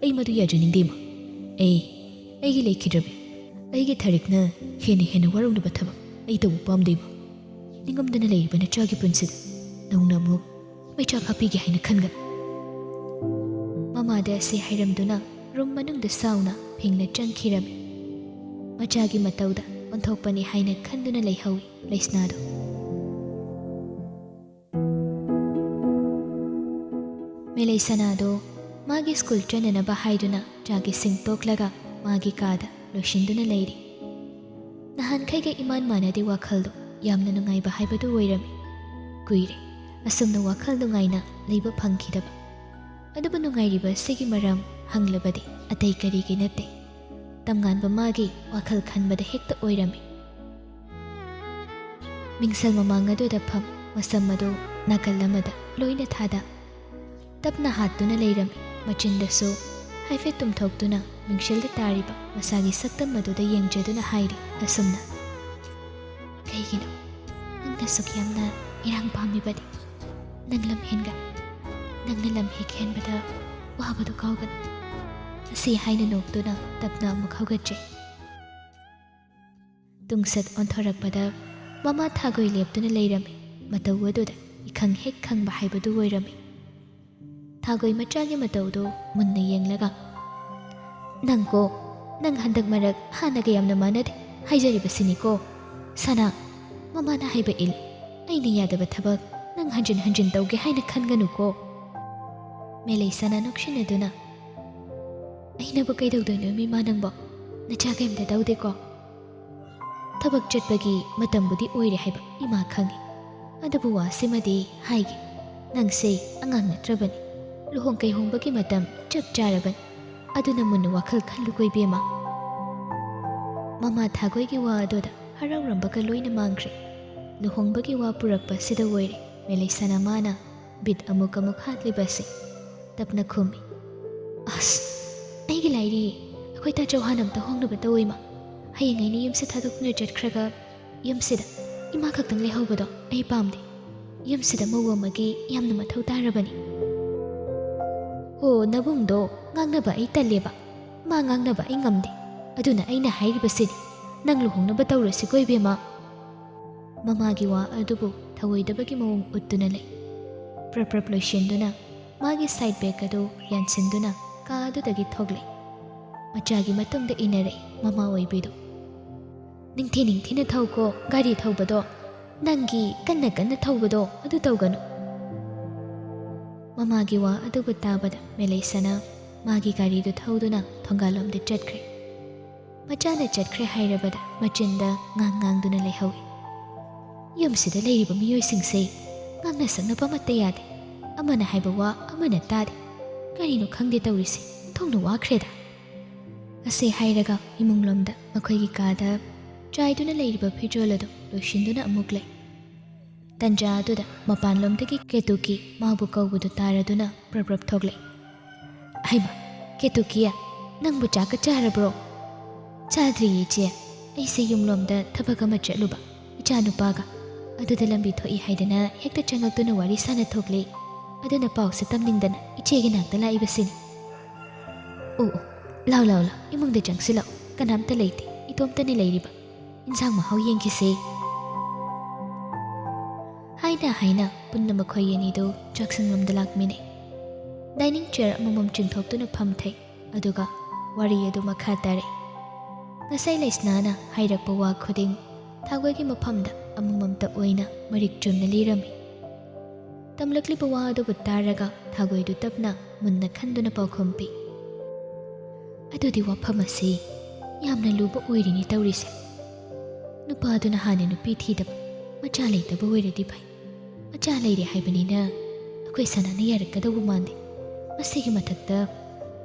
ꯑꯩ ꯃꯗꯨ ꯌꯥꯖꯅꯤꯡꯗꯦ ꯏꯃꯥ꯫ ꯑꯩ, ꯑꯩꯒꯤ ꯂꯩꯈꯤꯗ꯭ꯔꯕꯤ, ꯑꯩꯒꯤ ꯊꯔꯤꯛꯅ ꯍꯦꯟꯅ ꯍꯦꯟꯅ ꯋꯥꯔꯧꯅꯕ ꯊꯕꯛ ꯑꯩ ꯇꯧꯕ ꯄꯥꯝꯗꯦ ꯏꯃꯥ꯫ ꯅꯤꯡꯉꯝꯗꯅ ꯂꯩꯔꯤꯕ ꯅꯆꯥꯒꯤ ꯄꯨꯟꯁꯤꯗ ꯅꯧꯅ ꯑꯃꯨꯛ ꯃꯩꯆꯥꯛ ꯍꯥꯞꯄꯤꯒꯦ ꯍꯥꯏꯅ ꯈꯟꯒꯅꯨ꯫" ꯃꯃꯥꯗ ꯑꯁꯤ ꯍꯥꯏꯔꯝꯗꯨꯅ room ꯃꯅꯨꯡꯗ ꯁꯥꯎꯅ ꯐꯤꯡꯅ ꯆꯪꯈꯤꯔꯝꯃꯤ꯫ ꯃꯆꯥꯒꯤ ꯃꯇꯧꯗ ꯑꯣꯟꯊꯣꯛꯄꯅꯤ ꯍꯥꯏꯅ ꯈꯟꯗꯨꯅ ꯂꯩꯍꯧꯏ ꯂꯩꯁꯅꯥꯗꯨ꯫ ꯃꯦꯂꯩ ꯁꯅꯥꯗꯣ ꯃꯥꯒꯤ school ꯆꯠꯅꯅꯕ ꯍꯥꯏꯗꯨꯅ ꯆꯥꯛ ꯏꯁꯤꯡ ꯇꯣꯛꯂꯒ ꯃꯥꯒꯤ ꯀꯥꯗ ꯂꯣꯏꯁꯤꯟꯗꯨꯅ ꯂꯩꯔꯤ꯫ ꯅꯍꯥꯟꯈꯩꯒ ꯏꯃꯥꯟ ꯃꯥꯟꯅꯗꯦ ꯋꯥꯈꯜꯗꯣ꯫ ꯌꯥꯝꯅ ꯅꯨꯡꯉꯥꯏꯕ ꯍꯥꯏꯕꯗꯨ ꯑꯣꯏꯔꯝꯃꯤ꯫ ꯀꯨꯏꯔꯦ ꯑꯁꯨꯝꯅ ꯋꯥꯈꯜ ꯅꯨꯡꯉꯥꯏꯅ ꯂꯩꯕ ꯐꯪꯈꯤꯗꯕ꯫ ꯑꯗꯨꯕꯨ ꯅꯨꯡꯉꯥꯏꯔꯤꯕ ꯑꯁꯤꯒꯤ ꯃꯔꯝ ꯍꯪꯂꯕꯗꯤ ꯑꯇꯩ ꯀꯔꯤꯒꯤ ꯅꯠꯇꯦ꯫ ꯇꯝꯉꯥꯟꯕ ꯃꯥꯒꯤ ꯋꯥꯈꯜ ꯈꯟꯕꯗ ꯍꯦꯛꯇ ꯑꯣꯏꯔꯝꯃꯤ꯫ ꯃꯤꯡꯁꯦꯜ ꯃꯃꯥꯡ ꯑꯗꯨꯗ ꯐꯝ, ꯃꯁꯝ ꯑꯗꯨ ꯅꯥꯀꯜ ꯑꯃꯗ ꯂꯣꯏꯅ ꯊꯥꯗ, ꯇꯞꯅ ꯍꯥꯠꯇꯨꯅ ꯂꯩꯔꯝꯃꯤ꯫ ꯃꯆꯤꯟꯗꯁꯨ ꯍꯥꯏꯐꯦꯠ ꯇꯨꯝꯊꯣꯛꯇꯨꯅ ꯃꯤꯡꯁꯦꯜꯗ ꯇꯥꯔꯤꯕ ꯃꯁꯥꯒꯤ ꯁꯛꯇꯝ ꯑꯗꯨꯗ ꯌꯦꯡꯖꯗꯨꯅ ꯍꯥꯏꯔꯤ ꯑꯁꯨꯝꯅ, "ꯀꯩꯒꯤꯅꯣ? ꯑꯩꯅ ꯑꯁꯨꯛ ꯌꯥꯝꯅ ꯏꯔꯥꯡ ꯄꯥꯝꯃꯤꯕꯗꯤ ꯅꯪ ꯂꯝ ꯍꯦꯟꯒꯅꯨ꯫ ꯅꯪꯅ ꯂꯝ ꯍꯦꯛ ꯍꯦꯟꯕꯗ ꯋꯥꯕꯗꯨ ꯀꯥꯎꯒꯅꯨ꯫ ꯑꯁꯤ ꯍꯥꯏꯅ ꯅꯣꯛꯇꯨꯅ ꯇꯞꯅ ꯑꯃꯨꯛ ꯍꯧꯒꯠꯆꯩ꯫ ꯇꯨꯡꯁꯠ ꯑꯣꯟꯊꯣꯔꯛꯄꯗ ꯃꯃꯥ ꯊꯥꯒꯣꯏ ꯂꯦꯞꯇꯨꯅ ꯂꯩꯔꯝꯃꯤ꯫ ꯃꯇꯧ ꯑꯗꯨꯗ ꯏꯈꯪ ꯍꯦꯛ ꯈꯪꯕ ꯍꯥꯏꯕꯗꯨ ꯑꯣꯏꯔꯝꯃꯤ꯫ ꯊꯥꯒꯣꯏ ꯃꯆꯥꯒꯤ ꯃꯇꯧꯗꯨ ꯃꯨꯟꯅ ꯌꯦꯡꯂꯒ, "ꯅꯪꯀꯣ, ꯅꯪ ꯍꯟꯗꯛ ꯃꯔꯛ ꯍꯥꯟꯅꯒ ꯌꯥꯝꯅ ꯃꯥꯟꯅꯗꯦ ꯍꯥꯏꯖꯔꯤꯕꯁꯤꯅꯤꯀꯣ꯫ ꯁꯅꯥ, ꯃꯃꯥꯅ ꯍꯥꯏꯕ ꯏꯜ꯫ ꯑꯩꯅ ꯌꯥꯗꯕ ꯊꯕꯛ ꯅꯪ ꯍꯟꯖꯤꯟ ꯍꯟꯖꯤꯟ ꯇꯧꯒꯦ ꯍꯥꯏꯅ ꯈꯟꯒꯅꯨꯀꯣ꯫" ꯃꯦꯂꯩ ꯁꯅꯥ ꯅꯣꯛꯁꯤꯟꯅꯗꯨꯅ, "ꯑꯩꯅꯕꯨ ꯀꯩꯗꯧꯗꯣꯏꯅꯣ ꯏꯃꯥ ꯅꯪꯕꯣ? ꯅꯆꯥ ꯀꯩꯝꯇ ꯇꯧꯗꯦꯀꯣ?" ꯊꯕꯛ ꯆꯠꯄꯒꯤ ꯃꯇꯝꯕꯨꯗꯤ ꯑꯣꯏꯔꯦ ꯍꯥꯏꯕ ꯏꯃꯥ ꯈꯪꯏ꯫ ꯑꯗꯨꯕꯨ ꯋꯥꯁꯤꯃꯗꯤ ꯍꯥꯏꯒꯦ, ꯅꯪꯁꯦ ꯑꯉꯥꯡ ꯅꯠꯇ꯭ꯔꯕꯅꯤ, ꯂꯨꯍꯣꯡ ꯀꯩꯍꯣꯡꯕꯒꯤ ꯃꯇꯝ ꯆꯞ ꯆꯥꯔꯕꯅꯤ꯫ ꯑꯗꯨꯅ ꯃꯨꯟꯅ ꯋꯥꯈꯜ ꯈꯜꯂꯨꯀꯣ ꯏꯕꯦꯝꯃ꯫ ꯃꯃꯥ ꯊꯥꯒꯣꯏꯒꯤ ꯋꯥ ꯑꯗꯨꯗ ꯍꯔꯥꯎꯔꯝꯕꯒ ꯂꯣꯏꯅ ꯃꯥꯡꯈ꯭ꯔꯦ꯫ ꯂꯨꯍꯣꯡꯕꯒꯤ ꯋꯥ ꯄꯨꯔꯛꯄꯁꯤꯗ ꯑꯣꯏꯔꯦ ꯃꯦꯂꯩꯁꯅꯥ ꯃꯥꯅ ꯕꯤꯠ ꯑꯃꯨꯛ ꯑꯃꯨꯛ ꯍꯥꯠꯂꯤꯕꯁꯦ꯫ ꯇꯞꯅ ꯈꯨꯝꯃꯤ, "ꯑꯁ, ꯑꯩꯒꯤ ꯂꯥꯏꯔꯤ, ꯑꯩꯈꯣꯏ ꯇꯥ ꯆꯧꯍꯥꯟ ꯑꯝꯇ ꯍꯣꯡꯅꯕ ꯇꯧ ꯏꯃꯥ꯫ ꯍꯌꯦꯡ ꯑꯩꯅ ꯌꯨꯝꯁꯦ ꯊꯥꯗꯣꯛꯇꯨꯅ ꯆꯠꯈ꯭ꯔꯒ ꯌꯨꯝꯁꯤꯗ ꯏꯃꯥ ꯈꯛꯇꯪ ꯂꯩꯍꯧꯕꯗꯣ ꯑꯩ ꯄꯥꯝꯗꯦ꯫ ꯌꯨꯝꯁꯤꯗ ꯃꯧ ꯑꯃꯒꯤ ꯌꯥꯝꯅ ꯃꯊꯧ ꯇꯥꯔꯕꯅꯤ꯫" "ꯍꯣ, ꯅꯕꯨꯡꯗꯣ ꯉꯥꯡꯅꯕ ꯑꯩ ꯇꯜꯂꯦꯕ꯫ ꯃꯥ ꯉꯥꯡꯅꯕ ꯑꯩ ꯉꯝꯗꯦ꯫ ꯑꯗꯨꯅ ꯑꯩꯅ ꯍꯥꯏꯔꯤꯕꯁꯤꯅꯤ, ꯅꯪ ꯂꯨꯍꯣꯡꯅꯕ ꯇꯧꯔꯁꯤꯀꯣ ꯏꯕꯦꯝꯃ꯫" ꯃꯃꯥꯒꯤ ꯋꯥ ꯑꯗꯨꯕꯨ ꯊꯧꯑꯣꯏꯗꯕꯒꯤ ꯃꯑꯣꯡ ꯎꯠꯇꯨꯅ ꯂꯩ꯫ ꯄ꯭ꯔꯞ ꯄ꯭ꯔꯞ ꯂꯣꯏꯁꯤꯟꯗꯨꯅ ꯃꯥꯒꯤ ꯁꯥꯏꯠ ꯕꯦꯒ ꯑꯗꯨ ꯌꯥꯟꯁꯤꯟꯗꯨꯅ ꯀꯥ ꯑꯗꯨꯗꯒꯤ ꯊꯣꯛꯂꯛꯏ꯫ ꯃꯆꯥꯒꯤ ꯃꯇꯨꯡꯗ ꯏꯟꯅꯔꯛꯏ ꯃꯃꯥ ꯑꯣꯏꯕꯤꯗꯨ꯫ "ꯅꯤꯡꯊꯤ ꯅꯤꯡꯊꯤꯅ ꯊꯧꯀꯣ, ꯒꯥꯔꯤ ꯊꯧꯕꯗꯣ꯫ ꯅꯪꯒꯤ ꯀꯟꯅ ꯀꯟꯅ ꯊꯧꯕꯗꯣ ꯑꯗꯨ ꯇꯧꯒꯅꯨ꯫" ꯃꯃꯥꯒꯤ ꯋꯥ ꯑꯗꯨꯕꯨ ꯇꯥꯕꯗ ꯃꯦꯂꯩꯁꯅꯥ ꯃꯥꯒꯤ ꯒꯥꯔꯤꯗꯨ ꯊꯧꯗꯨꯅ ꯊꯣꯡꯒꯥꯜꯂꯣꯝꯗ ꯆꯠꯈ꯭ꯔꯦ꯫ ꯃꯆꯥꯅ ꯆꯠꯈ꯭ꯔꯦ ꯍꯥꯏꯔꯕꯗ ꯃꯆꯤꯟꯗ ꯉꯥꯡ ꯉꯥꯡꯗꯨꯅ ꯂꯩꯍꯧꯏ꯫ "ꯌꯨꯝꯁꯤꯗ ꯂꯩꯔꯤꯕ ꯃꯤꯑꯣꯏꯁꯤꯡꯁꯦ ꯉꯥꯡꯅ ꯁꯛꯅꯕ ꯑꯃꯠꯇ ꯌꯥꯗꯦ꯫ ꯑꯃꯅ ꯍꯥꯏꯕ ꯋꯥ ꯑꯃꯅ ꯇꯥꯗꯦ꯫ ꯀꯔꯤꯅꯣ ꯈꯪꯗꯦ ꯇꯧꯔꯤꯁꯦ, ꯑꯣꯟꯊꯣꯛꯅ ꯋꯥꯈ꯭ꯔꯦꯗ꯫" ꯑꯁꯤ ꯍꯥꯏꯔꯒ ꯏꯃꯨꯡꯂꯣꯝꯗ ꯃꯈꯣꯏꯒꯤ ꯀꯥꯗ ꯆꯥꯏꯗꯨꯅ ꯂꯩꯔꯤꯕ ꯐꯤꯖꯣꯜ ꯑꯗꯨ ꯂꯣꯏꯁꯤꯟꯗꯨꯅ ꯑꯃꯨꯛ ꯂꯩ꯫ ꯇꯟꯖꯥ ꯑꯗꯨꯗ ꯃꯄꯥꯟꯂꯣꯝꯗꯒꯤ ꯀꯦꯇꯨꯀꯤ ꯃꯥꯕꯨ ꯀꯧꯕꯗꯨ ꯇꯥꯔꯗꯨꯅ ꯄ꯭ꯔꯞ ꯄ꯭ꯔꯞ ꯊꯣꯛꯂꯛꯏ꯫ "ꯍꯩꯃꯥ, ꯀꯦꯇꯨꯀꯤ, ꯅꯪꯕꯨ ꯆꯥꯛꯀ ꯆꯥꯔꯕ꯭ꯔꯣ?" "ꯆꯥꯗ꯭ꯔꯤꯌꯦ ꯏꯆꯦ, ꯑꯩꯁꯦ ꯌꯨꯝꯂꯣꯝꯗ ꯊꯕꯛ ꯑꯃ ꯆꯠꯂꯨꯕ ꯏꯆꯥꯅꯨꯄꯥꯒ꯫ ꯑꯗꯨꯗ ꯂꯝꯕꯤ ꯊꯣꯛꯏ ꯍꯥꯏꯗꯅ ꯍꯦꯛꯇ ꯆꯪꯉꯛꯇꯨꯅ ꯋꯥꯔꯤ ꯁꯥꯟꯅ ꯊꯣꯛꯂꯦ꯫ ꯑꯗꯨꯅ ꯄꯥꯎꯁꯦ ꯇꯝꯅꯤꯡꯗꯅ ꯏꯆꯦꯒꯤ ꯅꯥꯛꯇ ꯂꯥꯛꯏꯕꯁꯤꯅꯤ꯫ "ꯑꯣ, ꯑꯣ, ꯂꯥꯎ, ꯂꯥꯎ, ꯂꯥꯎ, ꯏꯃꯨꯡꯗ ꯆꯪꯁꯤꯜꯂꯛꯑꯣ, ꯀꯅꯥꯝꯇ ꯂꯩꯇꯦ, ꯏꯇꯣꯝꯇꯅꯤ ꯂꯩꯔꯤꯕ꯫ ꯏꯟꯁꯥꯡ ꯃꯍꯥꯎ ꯌꯦꯡꯈꯤꯁꯦ꯫" ꯍꯥꯏꯅ ꯍꯥꯏꯅ ꯄꯨꯟꯅ ꯃꯈꯣꯏ ꯑꯅꯤꯗꯨ ꯆꯥꯛꯁꯪꯂꯣꯝꯗ ꯂꯥꯛꯃꯤꯟꯅꯩ꯫ ꯗꯥꯏꯅꯤꯡ ꯆꯤꯌꯔ ꯑꯃꯃꯝ ꯆꯤꯡꯊꯣꯛꯇꯨꯅ ꯐꯝꯊꯩ꯫ ꯑꯗꯨꯒ ꯋꯥꯔꯤ ꯑꯗꯨ ꯃꯈꯥ ꯇꯥꯔꯛꯏ꯫ ꯉꯁꯥꯏ ꯂꯩꯁꯅꯥꯅ ꯍꯥꯏꯔꯛꯄ ꯋꯥ ꯈꯨꯗꯤꯡ ꯊꯥꯒꯣꯏꯒꯤ ꯃꯐꯝꯗ ꯑꯃꯃꯝꯇ ꯑꯣꯏꯅ ꯃꯔꯤꯛ ꯆꯨꯝꯅ ꯂꯤꯔꯝꯃꯤ꯫ ꯇꯝꯂꯛꯂꯤꯕ ꯋꯥ ꯑꯗꯨꯕꯨ ꯇꯥꯔꯒ ꯊꯥꯒꯣꯏꯗꯨ ꯇꯞꯅ ꯃꯨꯟꯅ ꯈꯟꯗꯨꯅ ꯄꯥꯎꯈꯨꯝ ꯄꯤ꯫ "ꯑꯗꯨꯗꯤ ꯋꯥꯐꯝ ꯑꯁꯤ ꯌꯥꯝꯅ ꯂꯨꯕ ꯑꯣꯏꯔꯤꯅꯤ ꯇꯧꯔꯤꯁꯦ꯫ ꯅꯨꯄꯥꯗꯨꯅ ꯍꯥꯟꯅ ꯅꯨꯄꯤ ꯊꯤꯗꯕ, ꯃꯆꯥ ꯂꯩꯇꯕ ꯑꯣꯏꯔꯗꯤ ꯐꯩ꯫ ꯃꯆꯥ ꯂꯩꯔꯦ ꯍꯥꯏꯕꯅꯤꯅ ꯑꯩꯈꯣꯏ ꯁꯅꯥꯅ ꯌꯥꯔꯛꯀꯗꯧꯕ ꯃꯥꯟꯗꯦ꯫ ꯃꯁꯤꯒꯤ ꯃꯊꯛꯇ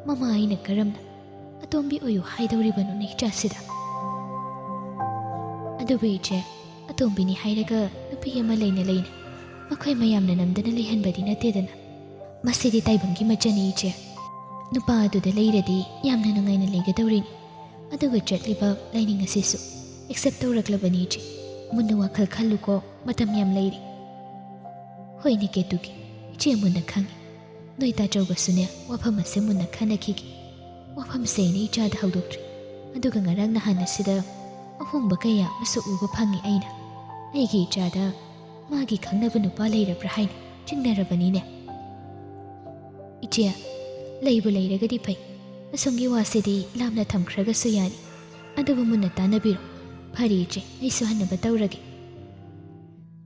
ꯃꯃꯥ ꯑꯩꯅ ꯀꯔꯝꯅ ꯑꯇꯣꯝꯕꯤ ꯑꯣꯏꯌꯨ ꯍꯥꯏꯗꯧꯔꯤꯕꯅꯣꯅꯦ ꯏꯆꯥꯁꯤꯗ?" "ꯑꯗꯨꯕꯨ ꯏꯆꯦ, ꯑꯇꯣꯝꯕꯤꯅꯤ ꯍꯥꯏꯔꯒ ꯅꯨꯄꯤ ꯑꯃ ꯂꯩꯅ ꯂꯩꯅ ꯃꯈꯣꯏ ꯃꯌꯥꯝꯅ ꯅꯝꯗꯅ ꯂꯩꯍꯟꯕꯗꯤ ꯅꯠꯇꯦꯗꯅ꯫ ꯃꯁꯤꯗꯤ ꯇꯥꯏꯕꯪꯒꯤ ꯃꯆꯠꯅꯤ ꯏꯆꯦ꯫ ꯅꯨꯄꯥ ꯑꯗꯨꯗ ꯂꯩꯔꯗꯤ ꯌꯥꯝꯅ ꯅꯨꯡꯉꯥꯏꯅ ꯂꯩꯒꯗꯧꯔꯤꯅꯤ꯫ ꯑꯗꯨꯒ ꯆꯠꯂꯤꯕ ꯂꯥꯏꯅꯤꯡ ꯑꯁꯤꯁꯨ ꯑꯦꯛꯁꯦꯞ ꯇꯧꯔꯛꯂꯕꯅꯤ ꯏꯆꯦ꯫ ꯃꯨꯟꯅ ꯋꯥꯈꯜ ꯈꯜꯂꯨꯀꯣ, ꯃꯇꯝ ꯌꯥꯝ ꯂꯩꯔꯤ꯫" "ꯍꯣꯏꯅꯦ ꯀꯦꯇꯨꯀꯤ, ꯏꯆꯦ ꯃꯨꯟꯅ ꯈꯪꯉꯤ꯫ ꯅꯣꯏ ꯇꯥꯆꯧꯒꯁꯨꯅꯦ ꯋꯥꯐꯝ ꯑꯁꯦ ꯃꯨꯟꯅ ꯈꯟꯅꯈꯤꯒꯦ꯫ ꯋꯥꯐꯝꯁꯦ ꯑꯩꯅ ꯏꯆꯥꯗ ꯍꯧꯗꯣꯛꯇ꯭ꯔꯤ꯫ ꯑꯗꯨꯒ ꯉꯔꯥꯡ ꯅꯍꯥꯟ ꯑꯁꯤꯗ ꯑꯍꯣꯡꯕ ꯀꯌꯥ ꯑꯃꯁꯨ ꯎꯕ ꯐꯪꯉꯤ ꯑꯩꯅ꯫ ꯑꯩꯒꯤ ꯏꯆꯥꯗ ꯃꯥꯒꯤ ꯈꯪꯅꯕ ꯅꯨꯄꯥ ꯂꯩꯔꯕ꯭ꯔꯥ ꯍꯥꯏꯅ ꯆꯤꯡꯅꯔꯕꯅꯤꯅꯦ꯫" "ꯏꯆꯦ, ꯂꯩꯕꯨ ꯂꯩꯔꯒꯗꯤ ꯐꯩ꯫ ꯑꯁꯣꯝꯒꯤ ꯋꯥꯁꯤꯗꯤ ꯂꯥꯞꯅ ꯊꯝꯈ꯭ꯔꯒꯁꯨ ꯌꯥꯅꯤ꯫ ꯑꯗꯨꯕꯨ ꯃꯨꯟꯅ ꯇꯥꯟꯅꯕꯤꯔꯣ꯫ ꯐꯔꯦ ꯏꯆꯦ, ꯑꯩꯁꯨ ꯍꯟꯅꯕ ꯇꯧꯔꯒꯦ꯫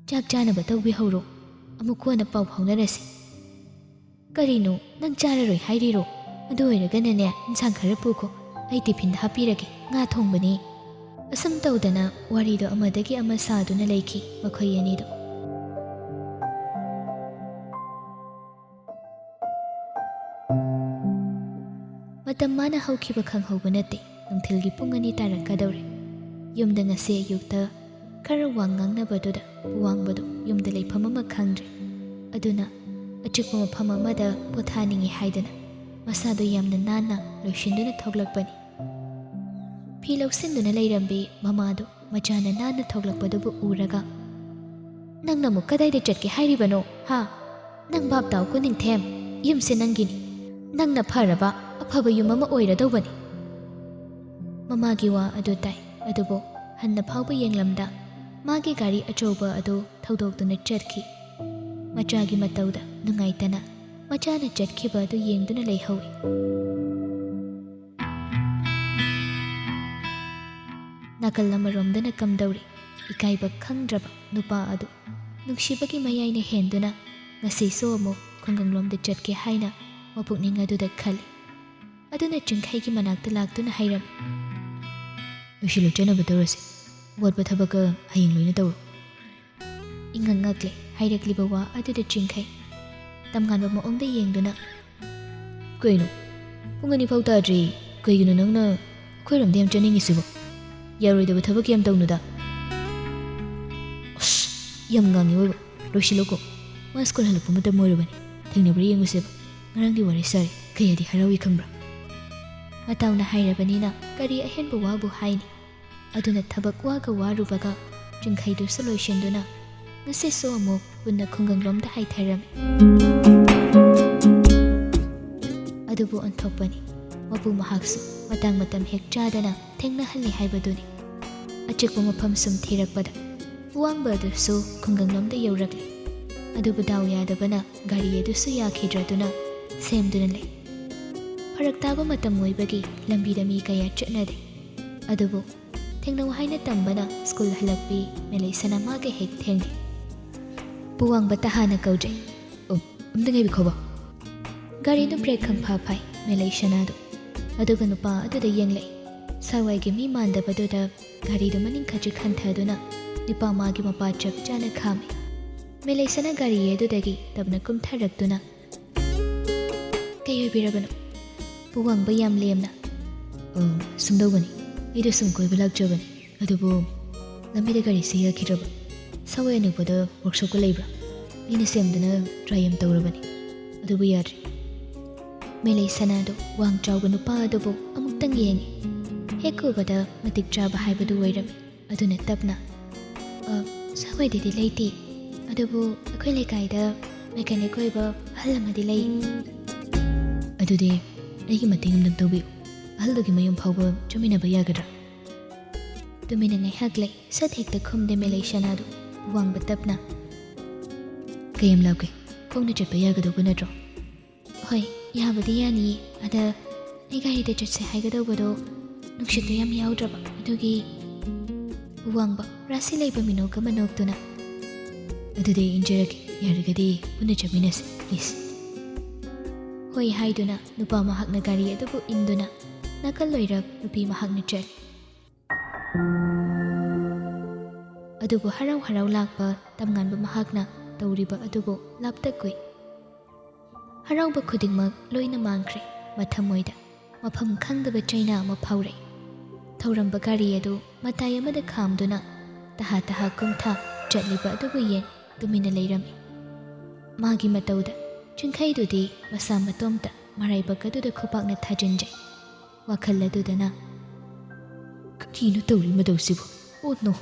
ꯆꯥꯛ ꯆꯥꯅꯕ ꯇꯧꯕꯤꯍꯧꯔꯣ꯫ ꯑꯃꯨꯛ ꯀꯣꯟꯅ ꯄꯥꯎ ꯐꯥꯎꯅꯔꯁꯤ꯫" "ꯀꯔꯤꯅꯣ, ꯅꯪ ꯆꯥꯔꯔꯣꯏ ꯍꯥꯏꯔꯤꯔꯣ? ꯑꯗꯨ ꯑꯣꯏꯔꯒꯅꯅꯦ, ꯏꯟꯁꯥꯡ ꯈꯔ ꯄꯨꯈꯣ, ꯑꯩ ꯇꯤꯐꯤꯟꯗ ꯍꯥꯞꯄꯤꯔꯒꯦ, ꯉꯥ ꯊꯣꯡꯕꯅꯤ꯫" ꯑꯁꯨꯝ ꯇꯧꯗꯅ ꯋꯥꯔꯤꯗꯣ ꯑꯃꯗꯒꯤ ꯑꯃ ꯁꯥꯗꯨꯅ ꯂꯩꯈꯤ ꯃꯈꯣꯏ ꯑꯅꯤꯗꯣ꯫ ꯃꯇꯝ ꯃꯥꯅ ꯍꯧꯈꯤꯕ ꯈꯪꯍꯧꯕ ꯅꯠꯇꯦ꯫ ꯅꯨꯡꯊꯤꯜꯒꯤ ꯄꯨꯡ ꯑꯅꯤ ꯇꯥꯔꯛꯀꯗꯧꯔꯦ꯫ ꯌꯨꯝꯗ ꯉꯁꯤ ꯑꯌꯨꯛꯇ ꯈꯔ ꯋꯥ ꯉꯥꯡꯅꯕꯗꯨꯗ ꯄꯨꯋꯥꯡꯕꯗꯨ ꯌꯨꯝꯗ ꯂꯩꯐꯝ ꯑꯃ ꯈꯪꯗ꯭ꯔꯦ꯫ ꯑꯗꯨꯅ ꯑꯆꯤꯛꯄ ꯃꯐꯝ ꯑꯃꯗ ꯄꯣꯊꯥꯅꯤꯡꯏ ꯍꯥꯏꯗꯅ ꯃꯁꯥꯗꯨ ꯌꯥꯝꯅ ꯅꯥꯟꯅ ꯂꯣꯏꯁꯤꯟꯗꯨꯅ ꯊꯣꯛꯂꯛꯄꯅꯤ꯫ ꯐꯤ ꯂꯧꯁꯤꯟꯗꯨꯅ ꯂꯩꯔꯝꯕꯤ ꯃꯃꯥꯗꯨ ꯃꯆꯥꯅ ꯅꯥꯟꯅ ꯊꯣꯛꯂꯛꯄꯗꯨꯕꯨ ꯎꯔꯒ, "ꯅꯪꯅ ꯑꯃꯨꯛ ꯀꯗꯥꯏꯗ ꯆꯠꯀꯦ ꯍꯥꯏꯔꯤꯕꯅꯣ, ꯍꯥ? ꯅꯪ ꯚꯥꯞ ꯇꯥꯎꯀꯣ ꯅꯤꯡꯊꯦꯝ, ꯌꯨꯝꯁꯦ ꯅꯪꯒꯤꯅꯤ꯫ ꯅꯪꯅ ꯐꯔꯕ ꯑꯐꯕ ꯌꯨꯝ ꯑꯃ ꯑꯣꯏꯔꯗꯧꯕꯅꯤ꯫" ꯃꯃꯥꯒꯤ ꯋꯥ ꯑꯗꯨ ꯇꯥꯏ, ꯑꯗꯨꯕꯨ ꯍꯟꯅ ꯐꯥꯎꯕ ꯌꯦꯡꯂꯝꯗ ꯃꯥꯒꯤ ꯒꯥꯔꯤ ꯑꯆꯧꯕ ꯑꯗꯨ ꯊꯧꯗꯣꯛꯇꯨꯅ ꯆꯠꯈꯤ꯫ ꯃꯆꯥꯒꯤ ꯃꯇꯧꯗ ꯅꯨꯡꯉꯥꯏꯇꯅ ꯃꯆꯥꯅ ꯆꯠꯈꯤꯕ ꯑꯗꯨ ꯌꯦꯡꯗꯨꯅ ꯂꯩꯍꯧꯏ꯫ ꯅꯥꯀꯜ ꯑꯃꯔꯣꯝꯗꯅ ꯀꯝꯗꯧꯔꯤ? ꯏꯀꯥꯏꯕ ꯈꯪꯗ꯭ꯔꯕ ꯅꯨꯄꯥ ꯑꯗꯨ ꯅꯨꯡꯁꯤꯕꯒꯤ ꯃꯌꯥꯏꯅ ꯍꯦꯟꯗꯨꯅ ꯉꯁꯤꯁꯨ ꯑꯃꯨꯛ ꯈꯨꯡꯒꯪꯂꯣꯝꯗ ꯆꯠꯀꯦ ꯍꯥꯏꯅ ꯃꯄꯨꯛꯅꯤꯡ ꯑꯗꯨꯗ ꯈꯜꯂꯤ꯫ ꯑꯗꯨꯅ ꯆꯤꯡꯈꯩꯒꯤ ꯃꯅꯥꯛꯇ ꯂꯥꯛꯇꯨꯅ ꯍꯥꯏꯔꯝꯃꯤ, "ꯂꯣꯏꯁꯤꯜꯂꯨ, ꯆꯠꯅꯕ ꯇꯧꯔꯁꯤ꯫ ꯑꯋꯥꯠꯄ ꯊꯕꯛꯀ ꯍꯌꯦꯡ ꯂꯣꯏꯅ ꯇꯧꯔꯣ꯫" ꯏꯉꯛ ꯉꯛꯂꯦ ꯍꯥꯏꯔꯛꯂꯤꯕ ꯋꯥ ꯑꯗꯨꯗ ꯆꯤꯡꯈꯩ꯫ ꯇꯝꯉꯥꯟꯕ ꯃꯑꯣꯡꯗ ꯌꯦꯡꯗꯨꯅ, "ꯀꯩꯅꯣ? ꯄꯨꯡ ꯑꯅꯤ ꯐꯥꯎ ꯇꯥꯗ꯭ꯔꯤ꯫ ꯀꯩꯒꯤꯅꯣ ꯅꯪꯅ ꯑꯩꯈꯣꯏꯔꯣꯝꯗ ꯌꯥꯝ ꯆꯠꯅꯤꯡꯉꯤꯁꯤꯕꯣ? ꯌꯥꯔꯣꯏꯗꯕ ꯊꯕꯛ ꯌꯥꯝ ꯇꯧꯅꯨꯗ꯫" "ꯑꯁ, ꯌꯥꯝ ꯉꯥꯡꯉꯤ ꯑꯣꯏꯕ꯫ ꯂꯣꯏꯁꯤꯜꯂꯣꯀꯣ꯫ ꯃꯥ ꯁ꯭ꯀꯨꯜ ꯍꯜꯂꯛꯄ ꯃꯇꯝ ꯑꯣꯏꯔꯕꯅꯤ꯫ ꯊꯦꯡꯅꯕ꯭ꯔꯥ ꯌꯦꯡꯉꯨꯁꯦꯕ꯫ ꯉꯔꯥꯡꯗꯤ ꯋꯥꯔꯤ ꯁꯥꯔꯦ꯫ ꯀꯌꯥꯗꯤ ꯍꯔꯥꯎꯏ ꯈꯪꯕ꯭ꯔꯥ?" ꯃꯇꯥꯎꯅ ꯍꯥꯏꯔꯕꯅꯤꯅ ꯀꯔꯤ ꯑꯍꯦꯟꯕ ꯋꯥꯕꯨ ꯍꯥꯏꯅꯤ? ꯑꯗꯨꯅ ꯊꯕꯛ ꯋꯥꯒ ꯋꯥꯔꯨꯕꯒ ꯆꯤꯡꯈꯩꯗꯨꯁꯨ ꯂꯣꯏꯁꯤꯟꯗꯨꯅ ꯉꯁꯤꯁꯨ ꯑꯃꯨꯛ ꯄꯨꯟꯅ ꯈꯨꯡꯒꯪꯂꯣꯝꯗ ꯍꯥꯏꯊꯔꯝꯃꯤ꯫ ꯑꯗꯨꯕꯨ ꯑꯣꯟꯊꯣꯛꯄꯅꯤ, ꯃꯄꯨ ꯃꯍꯥꯛꯁꯨ ꯃꯇꯥꯡ ꯃꯇꯝ ꯍꯦꯛ ꯆꯥꯗꯅ ꯊꯦꯡꯅꯍꯜꯂꯤ ꯍꯥꯏꯕꯗꯨꯅꯤ꯫ ꯑꯆꯤꯛꯄ ꯃꯐꯝ ꯁꯨꯝ ꯊꯤꯔꯛꯄꯗ ꯄꯨꯋꯥꯡꯕ ꯑꯗꯨꯁꯨ ꯈꯨꯡꯒꯪꯂꯣꯝꯗ ꯌꯧꯔꯛꯂꯤ꯫ ꯑꯗꯨꯕꯨ ꯗꯥꯎ ꯌꯥꯗꯕꯅ ꯒꯥꯔꯤ ꯑꯗꯨꯁꯨ ꯌꯥꯈꯤꯗ꯭ꯔꯗꯨꯅ ꯁꯦꯝꯗꯨꯅ ꯂꯩ꯫ ꯐꯔꯛ ꯇꯥꯕ ꯃꯇꯝ ꯑꯣꯏꯕꯒꯤ ꯂꯝꯕꯤꯗ ꯃꯤ ꯀꯌꯥ ꯆꯠꯅꯗꯦ꯫ ꯑꯗꯨꯕꯨ ꯊꯦꯡꯅꯧ ꯍꯥꯏꯅ ꯇꯝꯕꯅ ꯁ꯭ꯀꯨꯜ ꯍꯜꯂꯛꯄꯤ ꯃꯦꯂꯩꯁꯅꯥ ꯃꯥꯒ ꯍꯦꯛ ꯊꯦꯡꯅꯩ꯫ ꯄꯨꯋꯥꯡꯕ ꯇꯍꯥꯅ ꯀꯧꯖꯩ꯫ "ꯑꯣ, ꯑꯝꯇ ꯉꯥꯏꯕꯤꯈꯣꯕ꯫" ꯒꯥꯔꯤꯗꯨ ꯕ꯭ꯔꯦꯛ ꯈꯪꯐꯥ ꯐꯥꯏ ꯃꯦꯂꯩꯁꯅꯥꯗꯨ꯫ ꯑꯗꯨꯒ ꯅꯨꯄꯥ ꯑꯗꯨꯗ ꯌꯦꯡꯂꯛꯏ꯫ ꯁꯥꯋꯥꯏꯒꯤ ꯃꯤ ꯃꯥꯟꯗꯕꯗꯨꯗ ꯒꯥꯔꯤꯗꯨ ꯃꯅꯤꯡ ꯈꯖꯤꯛ ꯍꯟꯊꯗꯨꯅ ꯅꯨꯄꯥ ꯃꯥꯒꯤ ꯃꯄꯥ ꯆꯞ ꯆꯥꯅ ꯈꯥꯝꯃꯤ꯫ ꯃꯦꯂꯩꯁꯅꯥ ꯒꯥꯔꯤ ꯑꯗꯨꯗꯒꯤ ꯇꯞꯅ ꯀꯨꯝꯊꯔꯛꯇꯨꯅ, "ꯀꯩ ꯑꯣꯏꯕꯤꯔꯕꯅꯣ?" ꯄꯨꯋꯥꯡꯕ ꯌꯥꯝ ꯂꯦꯝꯅ, "ꯑ, ꯁꯨꯝꯗꯧꯕꯅꯤ, ꯑꯩꯗꯣ ꯁꯨꯝ ꯀꯣꯏꯕ ꯂꯥꯛꯆꯕꯅꯤ, ꯑꯗꯨꯕꯨ ꯂꯝꯕꯤꯗ ꯒꯥꯔꯤꯁꯦ ꯌꯥꯈꯤꯗ꯭ꯔꯕ꯫ ꯁꯥꯋꯥꯏ ꯑꯅꯛꯄꯗ ꯋꯥꯔꯛꯁꯣꯞꯀ ꯂꯩꯕ꯭ꯔꯥ? ꯑꯩꯅ ꯁꯦꯝꯗꯨꯅ ꯇ꯭ꯔꯥꯏ ꯌꯥꯝ ꯇꯧꯔꯕꯅꯤ, ꯑꯗꯨꯕꯨ ꯌꯥꯗ꯭ꯔꯦ꯫" ꯃꯦꯂꯩ ꯁꯅꯥꯗꯨ ꯋꯥꯡ ꯆꯥꯎꯕ ꯅꯨꯄꯥ ꯑꯗꯨꯕꯨ ꯑꯃꯨꯛꯇꯪ ꯌꯦꯡꯉꯤ꯫ ꯍꯦꯛ ꯎꯕꯗ ꯃꯇꯤꯛ ꯆꯥꯕ ꯍꯥꯏꯕꯗꯨ ꯑꯣꯏꯔꯝꯃꯤ꯫ ꯑꯗꯨꯅ ꯇꯞꯅ, "ꯑ, ꯁꯥꯋꯥꯏꯗꯗꯤ ꯂꯩꯇꯦ, ꯑꯗꯨꯕꯨ ꯑꯩꯈꯣꯏ ꯂꯩꯀꯥꯏꯗ ꯃꯦꯀꯥꯅꯤꯛ ꯑꯣꯏꯕ ꯑꯍꯜ ꯑꯃꯗꯤ ꯂꯩ꯫ ꯑꯗꯨꯗꯤ ꯑꯩꯒꯤ ꯃꯇꯦꯡ ꯑꯝꯇꯪ ꯇꯧꯕꯤꯌꯨ꯫ ꯑꯍꯜꯗꯨꯒꯤ ꯃꯌꯨꯝ ꯐꯥꯎꯕ ꯆꯠꯃꯤꯟꯅꯕ ꯌꯥꯒꯗ꯭ꯔꯥ? ꯇꯨꯃꯤꯟꯅ ꯉꯥꯏꯍꯥꯛ ꯂꯩ꯫ ꯁꯠ ꯍꯦꯛꯇ ꯈꯨꯝꯗꯦ ꯃꯦꯂꯩꯁꯅꯥꯗꯨ꯫ ꯋꯥꯡꯕ ꯇꯞꯅ, "ꯀꯌꯥꯝ ꯂꯥꯞꯀꯦ? ꯈꯣꯡꯅ ꯆꯠꯄ ꯌꯥꯒꯗꯧꯕ ꯅꯠꯇ꯭ꯔꯣ?" "ꯍꯣꯏ, ꯌꯥꯕꯨꯗꯤ ꯌꯥꯅꯤꯌꯦ꯫ ꯑꯗ ꯑꯩ ꯒꯥꯔꯤꯗ ꯆꯠꯁꯦ ꯍꯥꯏꯒꯗꯧꯕꯗꯣ ꯅꯨꯡꯁꯤꯠꯇꯣ ꯌꯥꯝ ꯌꯥꯎꯗ꯭ꯔꯕ, ꯑꯗꯨꯒꯤ"꯫ ꯋꯥꯡꯕ ꯔꯥꯁꯤ ꯂꯩꯕ ꯃꯤꯅꯣꯛ ꯑꯃ ꯅꯣꯛꯇꯨꯅ, "ꯑꯗꯨꯗꯤ ꯑꯩ ꯏꯟꯖꯔꯒꯦ꯫ ꯌꯥꯔꯒꯗꯤ ꯄꯨꯟꯅ ꯆꯠꯃꯤꯟꯅꯁꯦ, please"꯫ "ꯍꯣꯏ" ꯍꯥꯏꯗꯨꯅ ꯅꯨꯄꯥ ꯃꯍꯥꯛꯅ ꯒꯥꯔꯤ ꯑꯗꯨꯕꯨ ꯏꯟꯗꯨꯅ ꯅꯥꯀꯜ ꯑꯣꯏꯔꯞ ꯅꯨꯄꯤ ꯃꯍꯥꯛꯅ ꯆꯠꯂꯤ꯫ ꯑꯗꯨꯕꯨ ꯍꯔꯥꯎ ꯍꯔꯥꯎ ꯂꯥꯛꯄ ꯇꯝꯉꯥꯟꯕ ꯃꯍꯥꯛꯅ ꯇꯧꯔꯤꯕ ꯑꯗꯨꯕꯨ ꯂꯥꯞꯇꯛ ꯀꯨꯏ꯫ ꯍꯔꯥꯎꯕ ꯈꯨꯗꯤꯡꯃꯛ ꯂꯣꯏꯅ ꯃꯥꯡꯈ꯭ꯔꯦ꯫ ꯃꯊꯃꯣꯏꯗ ꯃꯐꯝ ꯈꯪꯗꯕ ꯆꯩꯅꯥ ꯑꯃ ꯐꯥꯎꯔꯛꯏ꯫ ꯊꯧꯔꯝꯕ ꯒꯥꯔꯤ ꯑꯗꯨ ꯃꯇꯥꯏ ꯑꯃꯗ ꯈꯥꯝꯗꯨꯅ ꯇꯍꯥ ꯇꯍꯥ ꯀꯨꯝꯊ ꯆꯠꯂꯤꯕ ꯑꯗꯨꯕꯨ ꯌꯦꯡ ꯇꯨꯃꯤꯟꯅ ꯂꯩꯔꯝꯃꯤ꯫ ꯃꯥꯒꯤ ꯃꯇꯧꯗ ꯆꯤꯡꯈꯩꯗꯨꯗꯤ ꯃꯁꯥ ꯃꯇꯣꯝꯇ ꯃꯔꯥꯏꯕꯛ ꯑꯗꯨꯗ ꯈꯨꯄꯥꯛꯅ ꯊꯥꯖꯤꯟꯖꯩ꯫ ꯋꯥꯈꯜ ꯑꯗꯨꯗꯅ, "ꯀꯔꯤꯅꯣ ꯇꯧꯔꯤ ꯃꯇꯧꯁꯤꯕꯨ? ꯑꯣ ꯅꯣ!"